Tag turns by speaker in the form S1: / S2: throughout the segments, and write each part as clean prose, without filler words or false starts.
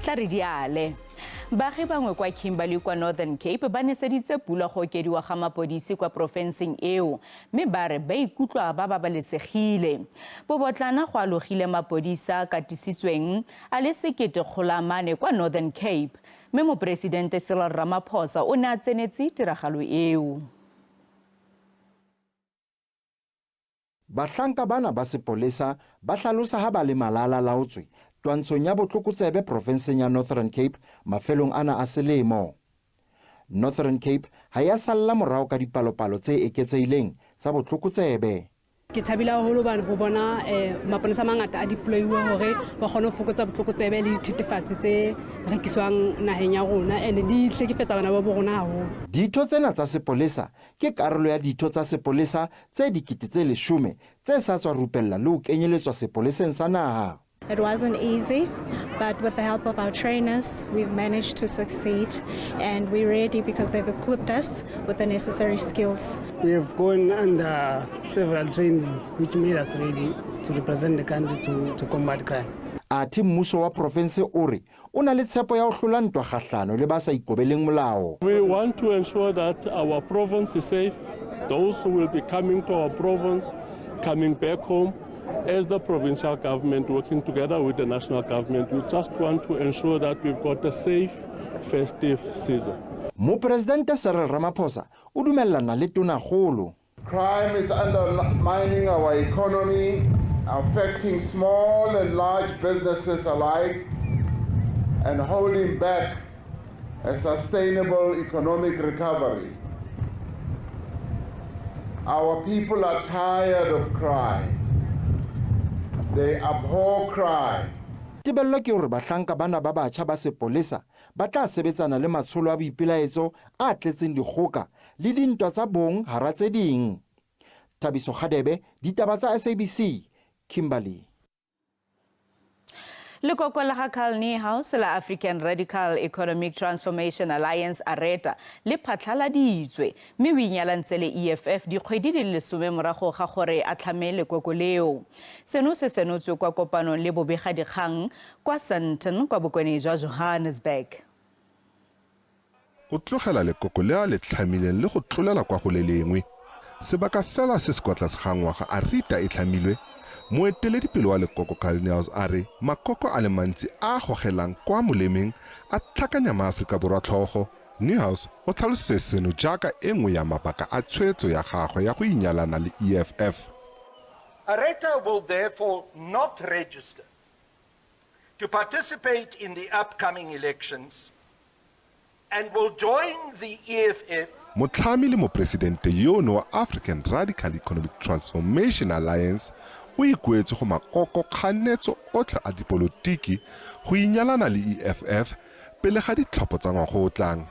S1: Tla re di ale. Baagi bangwe kwa Kimberley kwa Northern Cape ba neseditse pula go okediwa ga mapodisi kwa porofenseng eo mme ba re ba ikutlwa ba babalesegile. Bobotlana go alogile mapodisa a katisitsweng a le 1400 kwa Northern Cape mme Moporesidente Cyril Ramaphosa o ne a tsenetse tiragalo eo.
S2: Bahlanka bana ba sepolesa ba hlalosa ha ba le malala-laotswe twantshong ya botlokotsebe profenseng ya Northern Cape mafelong ana a selemo. Northern Cape ha ya salla morao ka dipalopalo tse eketsehileng tsa botlokotsebe.
S3: Ke thabile haholo hobane ho bona maponesa a mangata a deployiwe hore ba kgone ho fokotsa botlokotsebe le dithethefatsi tse rekiswang naheng ya rona and di hlekefetsa bana ba bo rona haholo.
S2: Ditho tsena tsa sepolesa ke karolo ya ditho tsa sepolesa tse 10,000 tse sa tswa rupella le ho kenyeletswa sepoleseng sa naha.
S4: It wasn't easy, but with the help of our trainers, we've managed to succeed and we're ready because they've equipped us with the necessary skills.
S5: We have gone under several trainings which made us ready to represent the country to combat crime.
S2: Athe mmuso wa profense o re o na le tshepo ya ho hlola ntwa kgahlano le ba sa ikobeleng molao.
S6: We want to ensure that our province is safe. Those who will be coming to our province, coming back home, as the provincial government working together with the national government, we just want to ensure that we've got a safe festive season.
S2: Mopresidente Cyril Ramaphosa o dumellana le Tonakgolo.
S7: Crime is undermining our economy, affecting small and large businesses alike, and holding back a sustainable economic recovery. Our people are tired of crime. They abhor crime.
S2: Tebello ke hore bahlanka bana ba batjha ba sepolesa ba tla sebetsana le matsholo a boipelaetso a tletseng dikgoka le dintwa tsa bong hara tse ding. Thabiso Kgadebe, Ditaba tsa SABC, Kimberley.
S1: Lekoko la ga Carl Niehaus la African Radical Economic Transformation Alliance ARETA le phatlhaladitswe mme o inyalantse le EFF dikgwedi di le 10 morago ga gore a tlhame lekoko leo. Seno se senotswe kwa kopanong le bobegadikgang kwa Sandton kwa bokone jwa Johannesburg.
S8: Go tlogela lekoko le a le tlhamileng le go tlolela kwa go le lengwe. Sebaka fela se se kwa tlase ga ngwaga Arita e tlhamilwe, moeteledipele wa lekoko Carl Niehaus a re makoko a le mantsi a a gogelang kwa molemeng a tlhakanya maAforika Borwa tlhogo. Niehaus o tlhalositse seno jaaka e nngwe ya mabaka a tshwetso ya gagwe ya go inyalana le EFF.
S9: Areta will therefore not register to participate in the upcoming elections and will join the EFF.
S8: Motlhami le moporesidente yono wa African Radical Economic Transformation Alliance o ikuetse go makoko kganetso otlhe a dipolotiki go inyalana le EFF pele ga ditlhopho tsa ngwaga o tlang.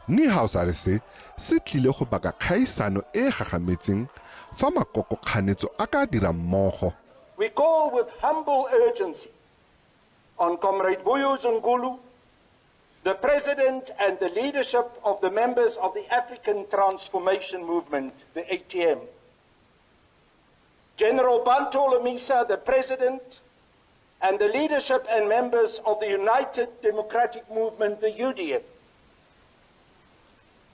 S8: Niehaus a re se se tlile go baka kgaisano e e gagametseng fa makoko kganetso a ka dira mmogo.
S9: We call with humble urgency on Comrade Vuyo Zungulu, the President and the leadership of the members of the African Transformation Movement, the ATM. General Bantu Holomisa, the President, and the leadership and members of the United Democratic Movement, the UDM.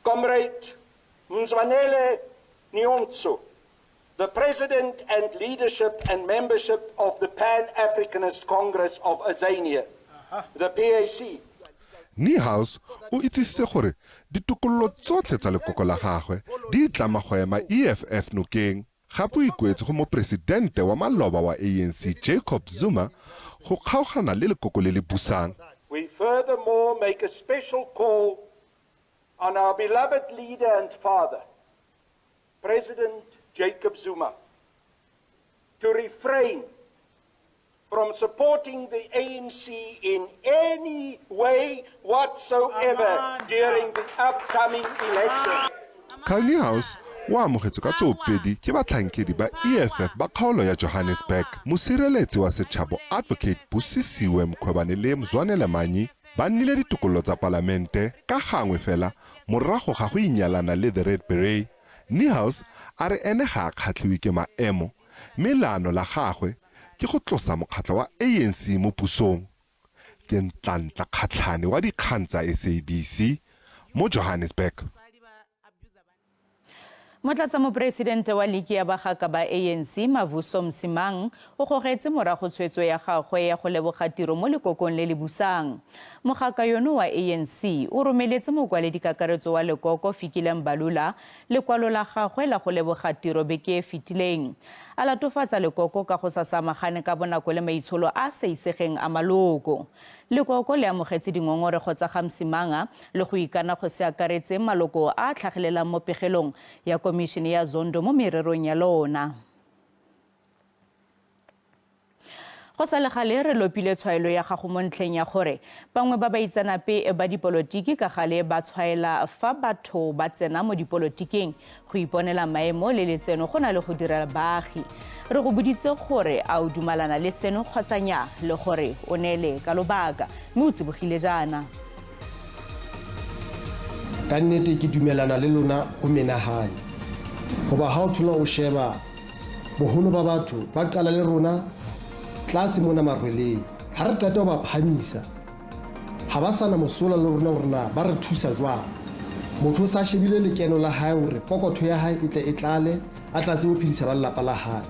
S9: Comrade Mzwanele Nyhontso, the President and leadership and membership of the Pan-Africanist Congress of Azania, the PAC.
S8: Niehaus o itsisitse gore ditokololo tsotlhe tsa lekoko la gagwe di itlama go ema EFF nokeng. Gape o ikuetse go moporesidente wa maloba wa ANC Jacob Zuma go kgaogana le lekoko le le busang.
S9: We furthermore make a special call on our beloved leader and father, President Jacob Zuma, to refrain from supporting the ANC in any way whatsoever during the upcoming election.
S8: Carl Niehaus o amogetswe ka tsoopedi ke batlhankedi ba EFF ba kgaolo ya Johannesburg, mosireletsi wa setšhabo Advocate Busisiwe Mkhwebane le Mzwanele Manyi ba nnile ditokololo tsa palamente ka gangwe fela morago ga go inyalana le The Red Beret. Niehaus a re ene ga a kgatlhiwe ke maemo mme leano la gagwe ke go tlosa mokgatlho wa ANC mo pusong. Ke Ntlantla Kgatlhane wa dikgang tsa SABC mo Johannesburg.
S1: Motlatsamoporesidente wa liki ya bagaka ba ANC Mavuso Msimang o gogetse morago tshwetso ya gagwe ya go leboga tiro mo lekokong le le busang. Mogaka yono wa ANC o romeletse mokwaledi kakaretso wa lekoko Fikile Mbalula lekwalo la gagwe la go leboga tiro beke e fetileng. A latofatsa lekoko ka go sa samagane ka bonako le maitsholo a a sa isegeng a maloko. Lekoko le amogetse dingongorego tsa ga Msimanga le go ikana go se akaretse maloko a a tlhagelelang mo pegelong ya Komišene ya Zondo mo mererong ya lona. Go sa le gale re lopile tshwaelo ya gago mo ntlheng ya gore bangwe ba baitseanape ba dipolotiki ka gale ba tshwaela fa batho ba tsena mo dipolotiking go iponela maemo le letseno go na le go direla baagi. Re go boditse gore a o dumalana le seno kgotsa nya le gore o neele ka lobaka mme o tsibogile jaana.
S10: Ka nnete ke dumelana le lona ho menahane. Hoba ha o thola o sheba boholo ba batho ba qala le rona tlase mona marweleng. Ha re qeta ho ba phamisa ha ba sa na mosola le rona hore na ba re thusa jwang. Motho o sa shebile lekeno la hae hore pokotho ya hae e tle e tlale a tla tsebe ho phedisa ba lelapa la hae.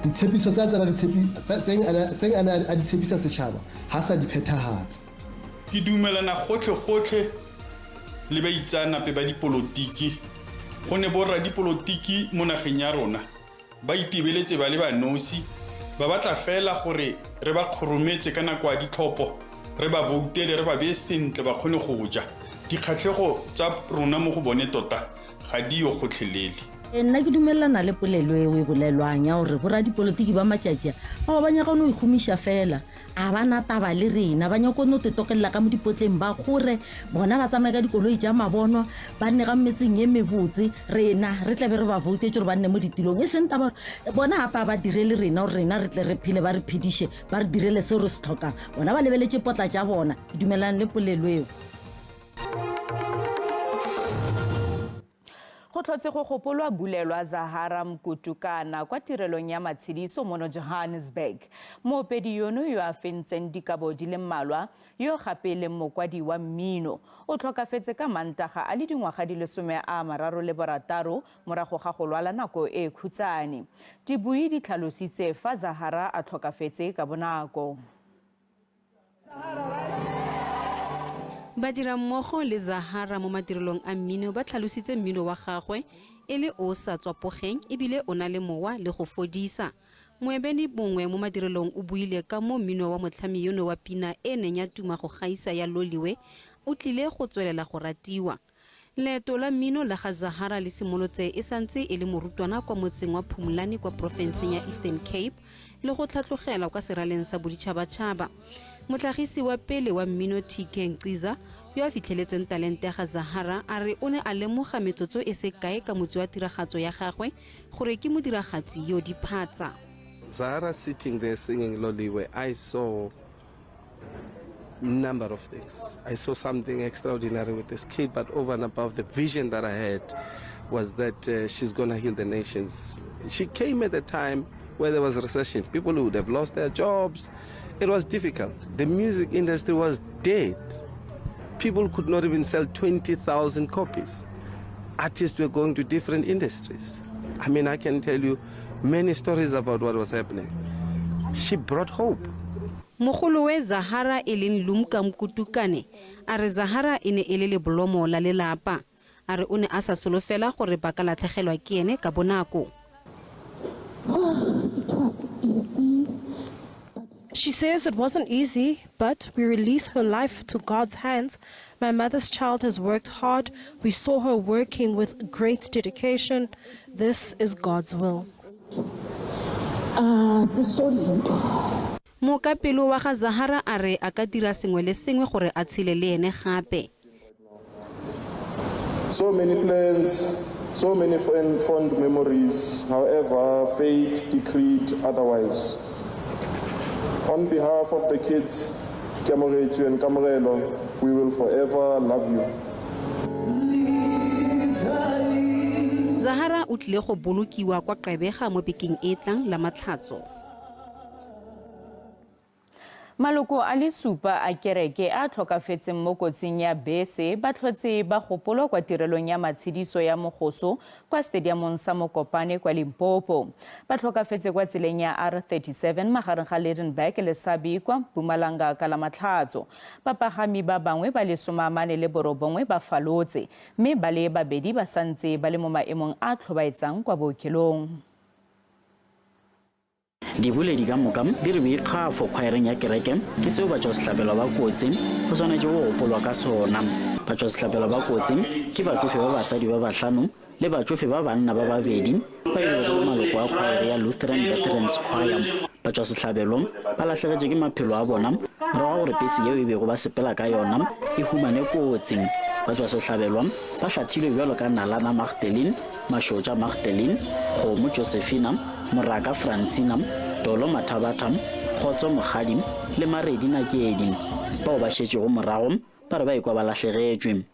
S10: Ditshepiso tsa tsena tseng a ne a di tshepisa setjhaba ha sa di phethahatsa.
S11: Ke dumelana gotlhe-gotlhe le baitseanape ba dipolotiki gonne borradipolotiki mo nageng ya rona ba itebeletse ba le ba nosi, ba batla fela gore re ba kgorometse ka nako ya ditlhopho, re ba voutele, re ba beye sentle ba kgone go ja. Dikgatlhego tsa rona mo go bone tota ga di yo gotlhelele.
S12: Nna ke dumelelana le polelo eo e bolelwang ya gore boradipolotiki ba matšatši a bao ba nyaka no ikgomiša fela. A ba na taba le rena, ba nyako no tetokelela ka mo dipotleng ba kgore, bona ba tsamaye ka dikoloi tša mabonwa, ba nne ka metseng ye mebotse, rena re tla be re ba voutetše gore ba nne mo ditilong. E seng taba gore bona gape a ba direle rena gore rena re tle re phele, ba re phediše, ba re direle seo re se tlhokang. Bona ba lebeletše potla tša bona. Ke dumelelana le polelo eo.
S1: Go tlhotse go gopolwa Bulelwa Zahara Mkutukana kwa tirelong ya matshediso mono Johannesburg. Moopedi yono yo a fentseng dikabo di le mmalwa, yo gape e leng mokwadi wa mmino, o tlhokafetse ka Mantaga a le dingwaga di le 36 morago ga go lwala nako e khutsane. Dibui di tlhalositse fa Zahara a tlhokafetse ka bonako.
S13: Badirammogo le Zahara mo madirelong a mmino ba tlhalositse mmino wa gagwe e le o sa tswapogeng ebile o na le mowa le go fodisa. Moemedi mongwe mo madirelong o buile ka mo mmino wa motlhami yono wa pina e neng ya tuma go gaisa ya Loliwe o tlile go tswelela go ratiwa. Leeto la mmino la ga Zahara le simolotse e santse e le morutwana kwa motseng wa Phumlani kwa porofenseng ya Eastern Cape le go tlhatlogela kwa seraleng sa boditšhabatšhaba. Motlhagisi wa pele wa mmino TK Nciza yo a fitlheletseng talente ya ga Zahara a re o ne a lemoga metsotso e se kae ka motsi wa tiragatso ya gagwe gore ke modiragatsi yo diphatsa.
S14: Zahara sitting there singing Loliwe, I saw number of things. I saw something extraordinary with this kid, but over and above the vision that I had was that she's going to heal the nations. She came at a time where there was recession. People would have lost their jobs. It was difficult. The music industry was dead. People could not even sell 20,000 copies. Artists were going to different industries. I mean, I can tell you many stories about what was happening. She brought hope.
S13: Mogolowe Zahara e leng Lumka Mkutukane a re Zahara e ne e le lebolomo la lelapa. A re o ne a sa solofela gore ba ka latlhegelwa ke ene ka bonako.
S15: Oh, it was easy. She says it wasn't easy, but we release her life to God's hands. My mother's child has worked hard. We saw her working with great dedication. This is God's will.
S13: Mokapelo wa ga Zahara a re a ka dira sengwe le sengwe gore a tshele le ene gape.
S7: So many plans, so many fond memories, however, fate decreed otherwise. On behalf of the kids, Keamogetšwe and Kamogelo, we will forever love you.
S13: Zahara o tlile go bolokiwa kwa Gqeberha mo bekeng e tlang la Matlhatso.
S1: Maloko a le supa a kereke a tlhokafetseng mo kotsing ya bese ba tlhotse ba gopolwa kwa tirelong ya matshediso ya mogoso kwa stadiamong sa Mokopane kwa Limpopo. Ba tlhokafetse kwa tseleng ya R37 magareng ga Lydenburg le Sabie kwa Mpumalanga ka Lamatlhatso. Bapagami ba bangwe ba le 49 ba falotse mme ba le babedi ba santse ba le mo maemong a a tlhobaetsang kwa bookelong.
S16: Diboledi ka moka di re boikgafo khwaereng ya kereke ke seo batšwasehlabelwa ba kotsi go swanetše go gopolwa ka sona. Batšwasehlabelwa ba kotsi ke batšofe ba basadi ba bahlano le batšofe ba banna ba babedi ba e bego le maloko a khwaere ya Lutheran Veterans Choir. Batšwasehlabelo ba lahlegetše ke maphelo a bona morago ga gore pese yeo e bego ba sepela ka yona e humane kotsi. Batšwasehlabelwa ba hlathilwe bjalo ka Nalana Magdalene, Mašotša Magdalene, Kgomo Josephina, Moraka Francina, Tolo Mathabatha, Kgotso Mokgadi le Maredi Nakedi. Bao ba šetšego morago ba re ba ikwa ba lahlegetšwe.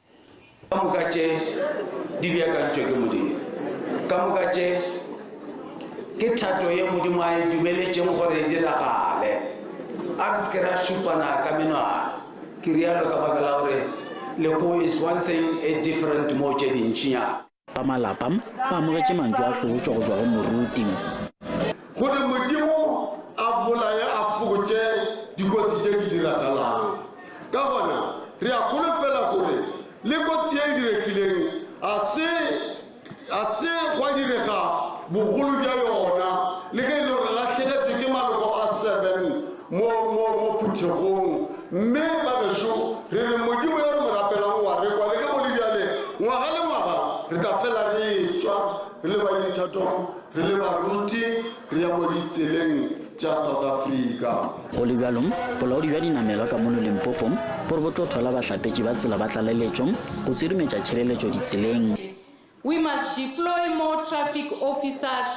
S17: Ka moka tše di beakantšwe ke Modimo. Ka moka tše ke thato ye Modimo a e dumeletšeng gore e diragale. A re se ke ra šupana ka menwana. Ke rialo ka baka la gore lehu is one thing e different mo tše dintšinyana.
S16: Ba malapa ba amogetše mantšu a hlobotšwa go tšwa go moruti.
S18: Gore Modimo a bolaye a fokotše dikotsi tše di diragalang. Ka gona, re a holofela gore le kotsi ye e diregileng a se a se gwa direga bogolo bja yona, le ge e le gore lahlegetšwe ke maloko a seven mo, mo, mo phuthegong. Mme ba bešo, re re Modimo yo re mo rapelang o a re kwa, le ge go le bjale, ngwaga le ngwaga re tla fela re etšwa re le ba Intertom, re le baruti, re ya mo ditseleng tša South Africa.
S16: Go le bjalo, bolaodi bja dinamelwa ka mono Limpopo bo re bo tlo thwala bahlapetši ba tsela ba tlaleletšo go tsirumetša tšhireletšo ditseleng.
S19: We must deploy more traffic officers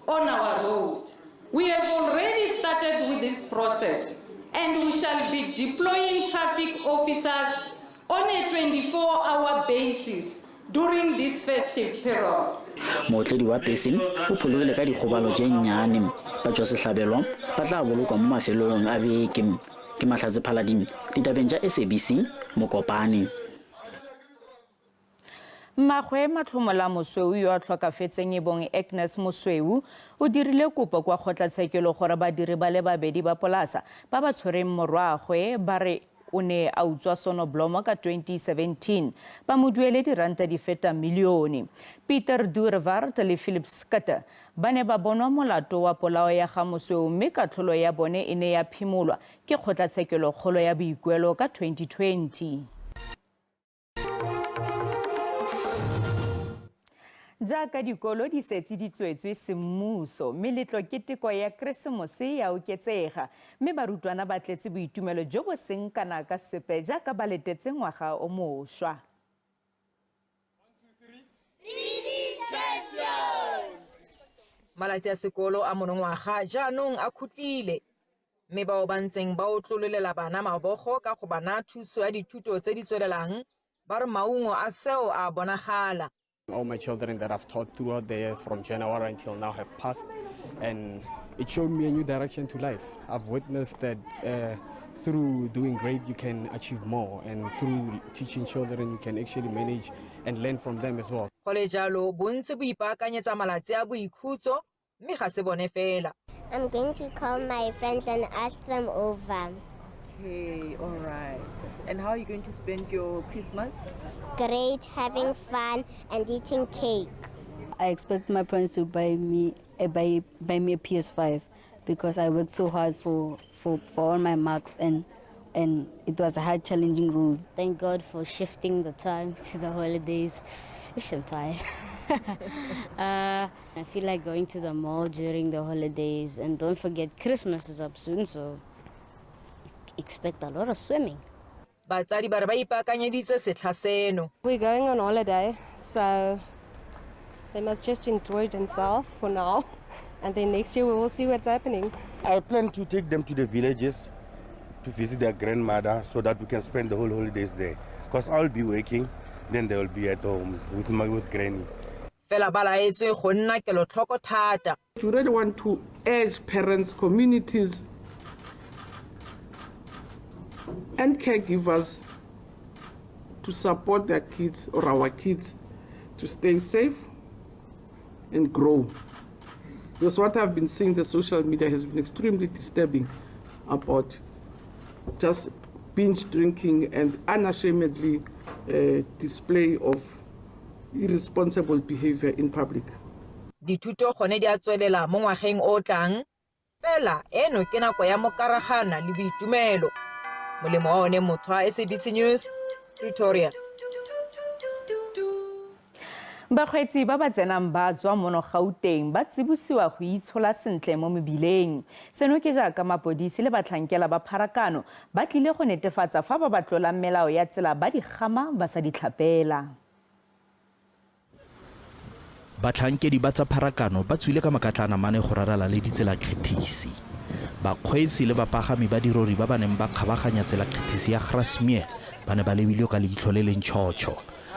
S19: on our road. We have already started with this process and we shall be deploying traffic officers on a 24-hour basis during this festive period.
S16: Mootledi wa pese o phologile ka dikgobalo tše nnyane. Batšwasehlabelo ba tla bolokwa mo mafelelong a beke. Ke Mahlatse Phalading, ditabeng tša SABC, Mokopane.
S1: Mmagwe Matlhomola Mosweu yo a tlhokafetseng e bong Agnes Mosweu o dirile kopo kwa kgotlatshekelo gore badiri ba le babedi ba polasa ba ba tshwereng morwaagwe ba re o ne a utswa sonoblomo ka 2017 ba mo duele diranta di feta milione. Pieter Duurwaard le Philip Schutte ba ne ba bonwa molato wa polao ya ga Mosweu mme katlholo ya bone e ne ya phimolwa ke kgotlatshekelokgolo ya boikuelo ka 2020. Jaaka dikolo di setse di tswetswe semmuso, meletlo keteko ya Keresemose ya oketsega, mme barutwana ba tletse boitumelo jo bo seng kana ka sepe jaaka ba letetse ngwaga o mošwa.
S20: Malatsi a sekolo a monongwaga jaanong a khutlile, mme bao ba ntseng ba otlololela bana mabogo ka go ba naya thuso ya dithuto tse di tswelelang ba re maungo a seo a bonagala.
S21: All my children that I've taught throughout the year from January until now have passed, and it showed me a new direction to life. I've witnessed that through doing great you can achieve more, and through teaching children you can actually manage and learn from them as well.
S20: Go le jalo, bontsi bo ipaakanyetsa malatsi a boikhutso, mme ga se bone fela.
S22: I'm going to call my friends and ask them over.
S23: Okay, all right. And how are you going to spend your Christmas?
S22: Great, having fun and eating cake.
S24: I expect my parents to buy me a PS5 because I worked so hard for all my marks, and it was a hard, challenging road.
S25: Thank God for shifting the time to the holidays. I'm tired. I feel like going to the mall during the holidays, and don't forget Christmas is up soon, so expect a lot of swimming.
S20: Batsadi ba re ba ipaakanyeditse setlha seno.
S26: We're going on holiday, so they must just enjoy themselves for now, and then next year we will see what's happening.
S27: I plan to take them to the villages to visit their grandmother so that we can spend the whole holidays there. Because I'll be working, then they will be at home with granny.
S20: Fela ba laetswe go nna kelotlhoko thata.
S28: We really want to urge parents, communities
S2: and caregivers to support their kids or our kids to stay safe and grow. Because what I've been seeing the social media has been extremely disturbing about just binge drinking and unashamedly display of irresponsible behavior in public.
S20: Dithuto gone di a tswelela mo ngwageng o tlang, fela eno ke nako ya mokaragana le boitumelo. Molemo wa one motho wa SABC News, Pretoria.
S1: Bakgweetsi ba ba tsenang ba tswa mono Gauteng ba tsibosiwa go itshola sentle mo mebileng. Seno ke jaaka mapodisi le batlhankela ba pharakano ba tlile go netefatsa fa ba ba tlolang melao ya tsela ba di gama ba sa di tlhapela.
S3: Batlhankedi ba tsa pharakano ba tswile ka makatlana mane go rarala le ditsela kgethisi. Bakgweetsi le bapagami ba dirori ba ba neng ba kgabaganya tsela kgethisi ya Grasmere ba ne ba lebilwe ka leitlho le le ntšhotšho.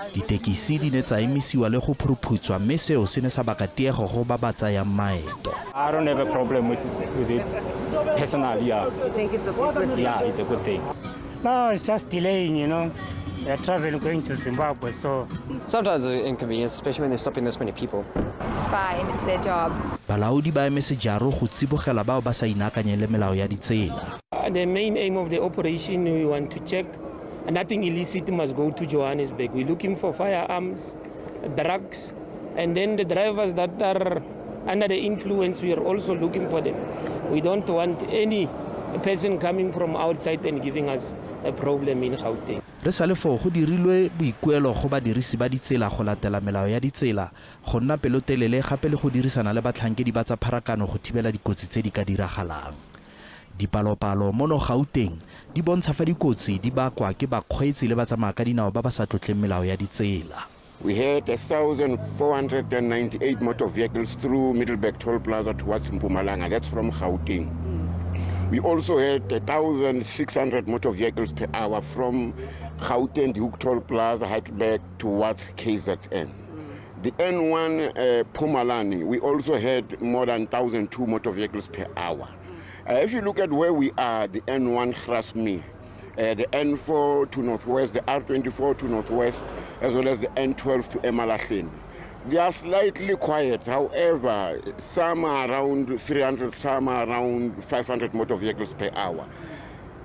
S3: Ditekisi di ne tsa emisiwa le go phuruphutswa mme seo se ne sa baka tiego go ba ba tsayang maeto.
S4: I don't have a problem with it personally, yeah.
S23: You think it's a good thing?
S4: Yeah, it's a good thing.
S5: No, it's just delaying, you know. They're traveling going to Zimbabwe, so...
S6: Sometimes it's an inconvenience, especially when they're stopping this many people.
S8: It's fine, it's their job.
S3: Balaodi ba eme sejaro go tsibogela bao ba sa inaakanyeng le melao ya ditsela.
S9: The main aim of the operation, we want to check nothing illicit must go to Johannesburg. We're looking for firearms, drugs, and then the drivers that are under the influence, we are also looking for them. We don't want any person coming from outside and giving us a problem in Gauteng.
S3: Re sa le foo go dirilwe boikuelo go badirisi ba ditsela go latela melao ya ditsela, go nna pelotelele gape le go dirisana le batlhankedi ba tsa pharakano go thibela dikotsi tse di ka diragalang. Dipalopalo mono Gauteng di bontsha fa dikotsi di bakwa ke bakgweetsi le batsamaya ka dinao ba ba sa tlotleng melao ya ditsela.
S28: We had 1,498 motor vehicles through Middelburg Toll Plaza towards Mpumalanga. That's from Gauteng. We also had 1,600 motor vehicles per hour from Gauteng, the Hoek Toll Plaza, Heidelberg towards KZN. The N1 Phumalani, we also had more than 1,002 motor vehicles per hour. If you look at where we are, the N1 Grasmere, the N4 to Northwest, the R24 to Northwest, as well as the N12 to Emalahleni. They are slightly quiet. However, some are around 300, some are around 500 motor vehicles per hour.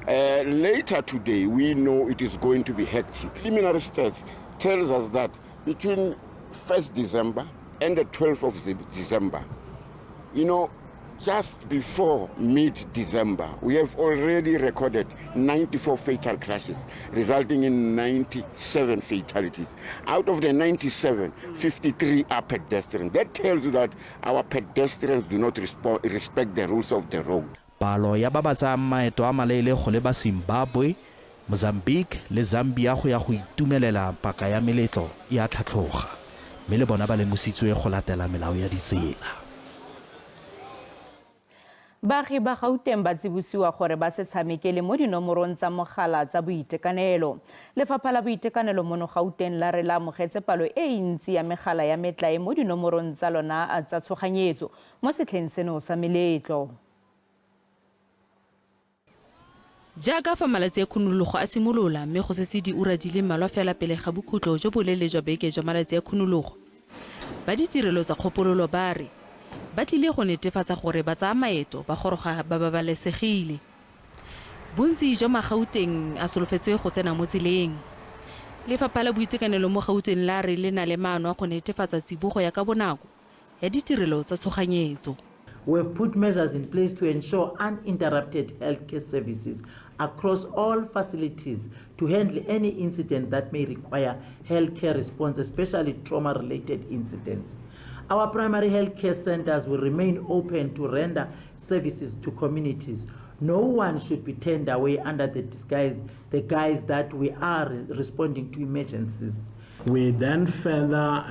S28: Later today, we know it is going to be hectic. Preliminary stats tells us that between 1st December and the 12th of December, you know, just before mid-December, we have already recorded 94 fatal crashes, resulting in 97 fatalities. Out of the 97, 53 are pedestrians. That tells you that our pedestrians do not respect the rules of the road.
S3: Palo ya ba ba tsayang maeto a maleele go leba Zimbabwe, Mozambique le Zambia go ya go itumelela paka ya meletlo ya tlhatlhoga, mme le bona ba lemositswe go latela melao ya ditsela.
S1: Baagi ba Gauteng ba tsibosiwa gore ba se tshamekele mo dinomorong tsa mogala tsa boitekanelo. Lefapha la boitekanelo mono Gauteng la re la amogetse palo e ntsi ya megala ya metlae mo dinomorong tsa lona tsa tshoganyetso mo setlheng seno sa meletlo.
S13: Jaaka fa malatsi a khunologo a simolola mme go setse diura di le mmalwa fela pele ga bokhutlo jo boleele jwa beke jwa malatsi a khunologo, ba ditirelo tsa kgopololo ba re ba tlile go netefatsa gore ba tsaya maeto ba goroga ba babalesegile. Bontsi jwa Magauteng a solofetswe go tsena mo tseleng. Lefapha la boitekanelo mo Gauteng la re le na le maano a go netefatsa tsibogo ya ka bonako ya ditirelo tsa tshoganyetso.
S29: We have put measures in place to ensure uninterrupted healthcare services across all facilities to handle any incident that may require healthcare response, especially trauma-related incidents. Our primary healthcare centers will remain open to render services to communities. No one should be turned away under the guise that we are responding to emergencies.
S14: We then further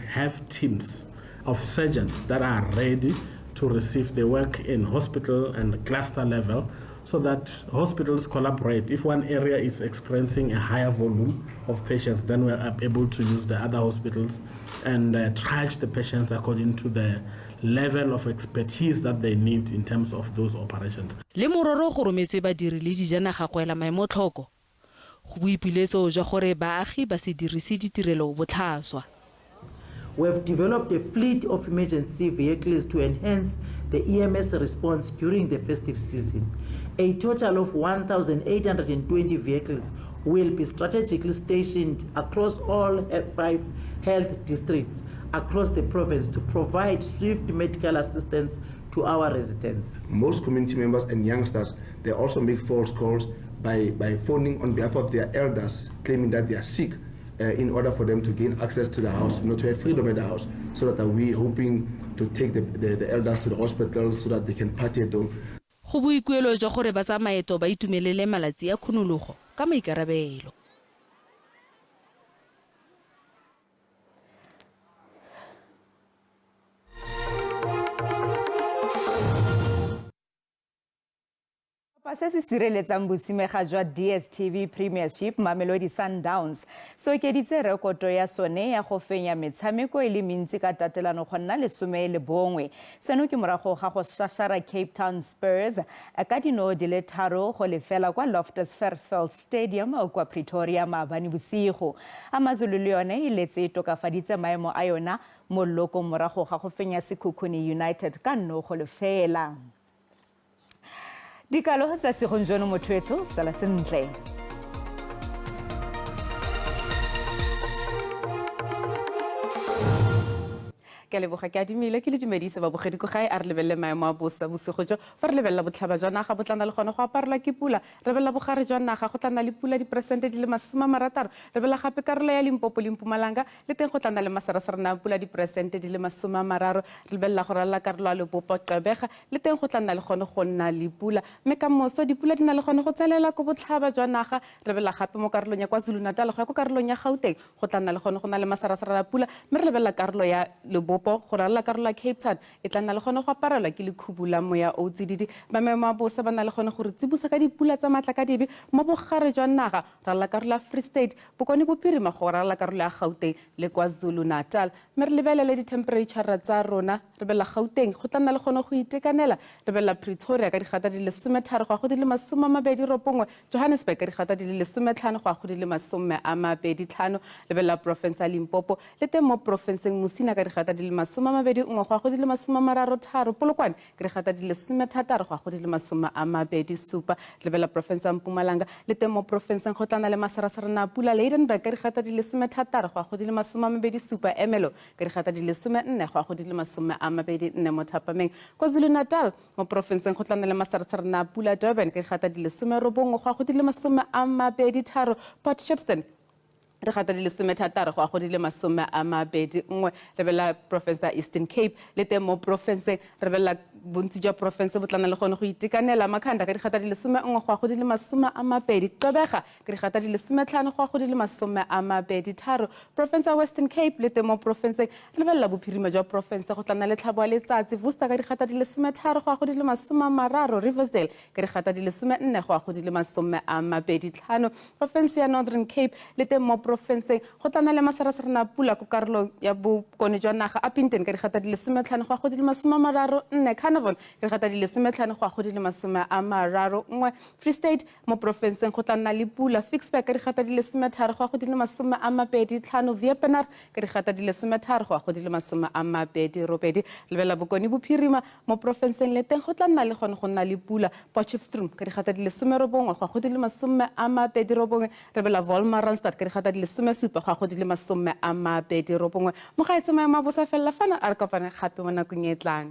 S14: have teams of surgeons that are ready to receive the work in hospital and cluster level so that hospitals collaborate. If one area is experiencing a higher volume of patients, then we are able to use the other hospitals and triage the patients according to the
S7: level of expertise that they need in terms of those operations.
S10: Le mororo go rometswe badiri le dijanaga go ela maemo tlhoko, go boipiletso jwa gore baagi ba se dirise ditirelo botlhaswa.
S29: We have developed a fleet of emergency vehicles to enhance the EMS response during the festive season. A total of 1,820 vehicles will be strategically stationed across all five health districts across the province to provide swift medical assistance to our residents.
S11: Most community members and youngsters, they also make false calls by phoning on behalf of their elders, claiming that they are sick, in order for them to gain access to the house, to have freedom at the house, so that we're hoping to take the elders to the hospital so that they can party at home.
S10: Go boikuelo jwa gore ba tsa maeto ba itumelele malatsi a khunologo ka maikarabelo.
S1: Se se sireletsang bosimega jwa DStv Premiership Mamelodi Sundowns se okeditse rekoto ya sone ya go fenya metshameko e le mentsi ka tatelano go nna 11. Seno ke morago ga go shashara Cape Town Spurs ka dino di le 3-0 kwa Loftus Versfeld Stadium kwa Pretoria maabane bosigo. AmaZulu le yone e letse e tokafaditse maemo a yona mo lokong morago ga go fenya Sekhukhune United ka 0-0. Dikalo tsa segong jono motho etsho sala sentle.
S12: Ke a leboga ke adimile ke le dumedise babogedi ko gae a re lebelele maemo a bosa bosigo jo fa re lebelela botlhaba jwa naga bo tla nna le gone go aparelwa ke pula re lebelela bogare jwa naga go tla nna le pula diperesente di le 60 re lebelela gape karolo ya Limpopo le Mpumalanga le teng go tla nna le masarasarana a pula diperesente di le 30 re lebelela go ralala karolo ya Lebopo Gqeberha le teng go tla nna le gone go nna le pula mme ka moso dipula di na le gone go tselela ko botlhaba jwa naga re lebelela gape mo karolong ya KwaZulu-Natal go ya ko karolong ya Gauteng go tla nna le gone go na le masarasarana a pula mme re lebelela karolo ya Lebopo go ralala karolo ya Cape Town e tla nna le gone go aparelwa ke lekhubu la moya o tsididi ba maemo a bosa ba na le gone go re tsibosa ka dipula tsa maatla ka dibe mo bogare jwa naga ralala karolo ya Free State bokone bophirima go ralala karolo ya Gauteng le KwaZulu-Natal mme re lebelele di-temperature tsa rona re belela Gauteng go tla nna le gone go itekanela re belela Pretoria ka digata di le 13 go ya go di le 29 Johannesburg ka digata di le 15 go ya go di le 25 re belela porofense ya Limpopo le teng mo porofenseng Musina ka digata di le 21 go ya go di le 33 Polokwane ka digata di le 16 go ya go di le 27 lebelela porofense ya Mpumalanga le teng mo porofenseng go tla nna le masarasarana a pula Lydenburg ka digata di le 16 go ya go di le 27 Ermelo ka digata di le 14 go ya go di le 24 mo thapameng KwaZulu-Natal mo porofenseng go tla nna le masarasarana a pula Durban ka digata di le 19 go ya go di le 23 Port Shepstone re gata di le 16 go ya go di le 21 lebelela porofense ya Eastern Cape le teng mo porofenseng re belela bontsi jwa porofense bo tla nna le gone go itekanela Makhanda ka digata di le 11 go ya go di le 20 Gqeberha ka digata di le 15 go ya go di le 23 porofense ya Western Cape le teng mo porofenseng re lebelela bophirima jwa porofense go tla nna le tlhabo ya letsatsi Worcester ka digata di le 13 go ya go di le 30 Riversdale ka digata di le 14 go ya go di le 25 porofense ya Northern Cape le teng mo porofenseng go tla nna le masarasarana a pula ko karolong ya bokone jwa naga Upington ka digata di le 15 go ya go di le 34 Carnarvon ka digata di le 15 go ya go di le 31 Free State mo porofenseng go tla nna le pula Ficksburg ka digata di le 13 go ya go di le 25 Wepener ka digata di le 13 go ya go di le 28 lebelela bokone bophirima mo porofenseng le teng go tla nna le gone go nna le pula Potchefstroom ka digata di le 19 go ya go di le 29 re bela Wolmaransstad ka digata di le 17 go ya go di le 29 mo gaetse maemo a bosa felela fano a re kopane gape mo nakong e tlang.